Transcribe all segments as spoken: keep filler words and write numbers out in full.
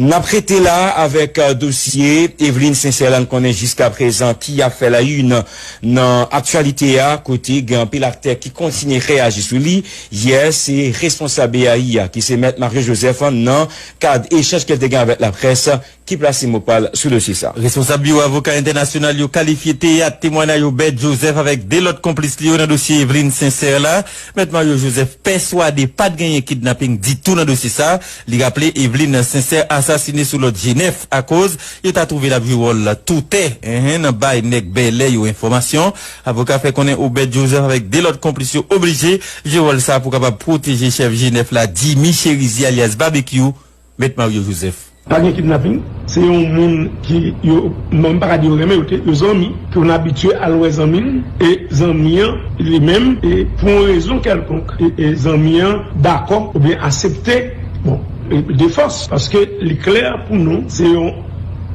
N ap rete la avèk, euh, dosye Evelyne Sincère la. N konnen jiskaprezan ki ap fè la une nan aktyalite a, kote gen anpil aktè ki kontinye reyaji sou li. Yè, se responsab B A I a, ki se Mèt Mario Joseph, nan kad echanj ke l te gen avèk laprès, ki plase mo pa l sou dosye sa. Responsab biwo avoka entènasyonal yo kalifye teyat temwanyaj Obed Joseph avèk de lòt konplis li yo nan dosye Evelyne Sincère la. Mèt Mario Joseph pèswade pa t genyen kidnaping ditou nan dosye sa. Li raple Evelyne Sincère asasine sou lòt G nèf akoz yo ta twouve l ap jwe wòl toutè, enhen, nan bay nèg bèlè yo enfòmasyon. Avoka fè konnen Obed Joseph avèk de lòt konplis yo oblije jwe wòl sa pou kapab pwoteje chèf G nèf la, Jimmy Chérizier alyas Babekyou, Mèt Mario Joseph. Pa gen kidnaping. Se yon moun ki yo, mwen m pa ka di yo renmen, yo te, yo zanmi, ke w abitye al wè zanmi l, e zanmi an, li menm, e pou yon rezon kèlkonk, e, e zanmi an dakò oubyen aksepte, bon, e, de fòs, paske li klè pou nou, se yon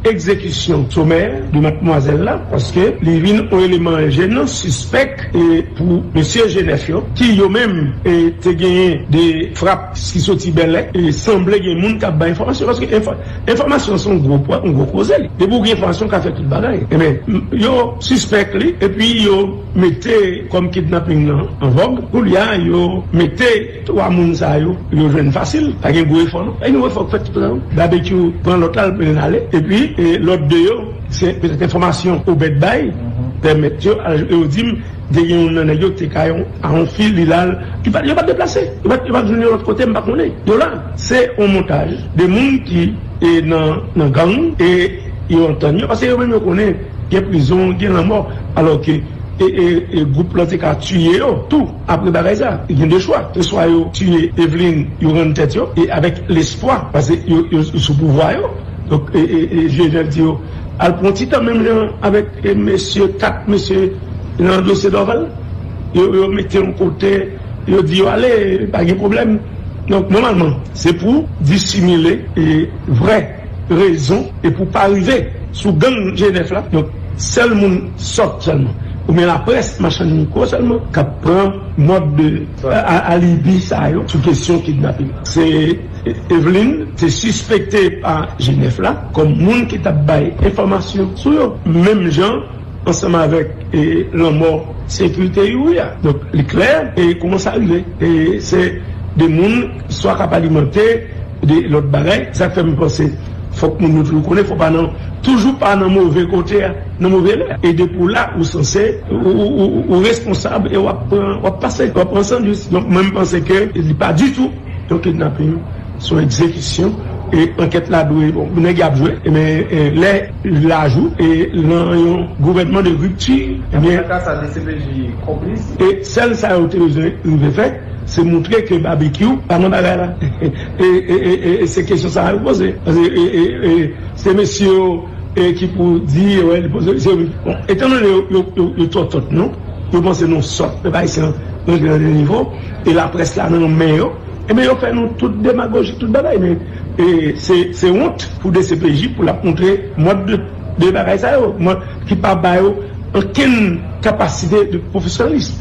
egzekisyon somè de madmwazèl la, paske li vin yon eleman jenan, sispèk, e pou mesye G nèf yo, ki yo menm, e te genyen de frap ki soti bèlè, e sanble gen moun k ap bay enfòmasyon, paske enfò-, enfòmasyon se yon gwo pwa, yon gwo koze li. Depi w gen enfòmasyon, w ka fè tout bagay. Ebyen, m-, yo sispèk li, epi yo mete kòm kidnaping nan an vòg. Koulye a, yo mete twa moun sa yo, yo jwenn fasil. Pa gen gwo efò, non. Pa gen gwo efò k fèt tout sa yo. Babekyou pran lòt la, l mennen l ale. Epi, e, lòt de yo, se petèt enfòmasyon Obed bay, pèmèt yo, al, yo di m, te gen youn nan nèg yo te kay a yon fi, li la l, li pa, yo pa t deplase. Yo pa t, yo pa t jwenn yo lòt kote, m pa konnen. Yo la, se yon montaj de moun ki, e, nan, nan gang, e yo antann yo, paske yo menm yo konnen gen prizon, gen lanmò, alò ke, e, e, e gwoup lan te ka tiye yo tou apre bagay sa. Gen de chwa. Se swa yo tiye Evelyne, yo rann tèt yo, e avèk lespwa, paske yo, yo, yo sou pouvwa yo. Donk, e, e, e, G nèf di yo, al pran ti tan menm jan avèk, e, mesye, kat mesye nan dosye Dorval. Yo, yo mete yon kote, yo di yo ale, pa gen pwoblèm. Donk, nòmalman, se pou disimile, e, vrè rezon, e pou pa rive sou gang G nèf la. Donk, sèl moun sòt sèlman, oubyen laprès, machann mikwo sèlman, k ap pran mòd de, a, a, alibi sa yo sou kesyon kidnaping. Se Evelyne te sispekte pa G nèf la kòm moun ki t ap bay enfòmasyon sou yo. Menm jan ansanm avèk, e, lanmò sekirite Youri a. Donk, li klè, e, kòman sa rive. E se de moun swa k ap alimante de lòt bagay. Sa k fè m panse fòk moun yo toujou konnen, fò pa nan, toujou pa nan move kote a, nan move lè. E depi w la, ou sanse, ou, ou, ou, ou responsab e w ap pran, w ap pase, w ap pran sandwich. Donk, mwen, m panse ke li pa ditou yon kidnaping, se yon egzekisyon, e ankèt la dwe, bon, nèg y ap jwe, men, e, lè laj ou, e nan yon gouvènman de ripti, ebyen, nan ka sa, D C P J konplis. E sèl sa yo te bezwen rive fè, se montre ke Babekyou pa nan bagay la. E, e, e, e, e se kesyon sa yo poze. Paske, e, e, e, se mesye yo, e, ki pou di, wè, li poze, se, bon, etandone yo, yo, yo, yo twò tòt nou, yo panse nou sòt, pèp ayisyen an rantre nan de nivo, e laprès la nan men yo, ebyen, yo fè nou tout demagoji, tout bagay, men, e, se, se wont pou D C P J pou l ap montre mòd de, de bagay sa yo, mòd ki pa ba yo okenn kapasite de pwofesyonalis.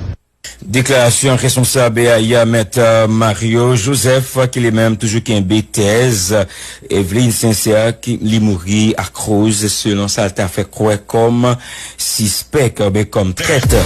Deklarasyon responsab B A I a, Mèt, euh, Mario Joseph, ki li menm toujou kenbe tèz Evelyne Sincère, ki li mouri akoz, selon sa l ta fè kwè, kòm sispèk, oubyen kòm trèt.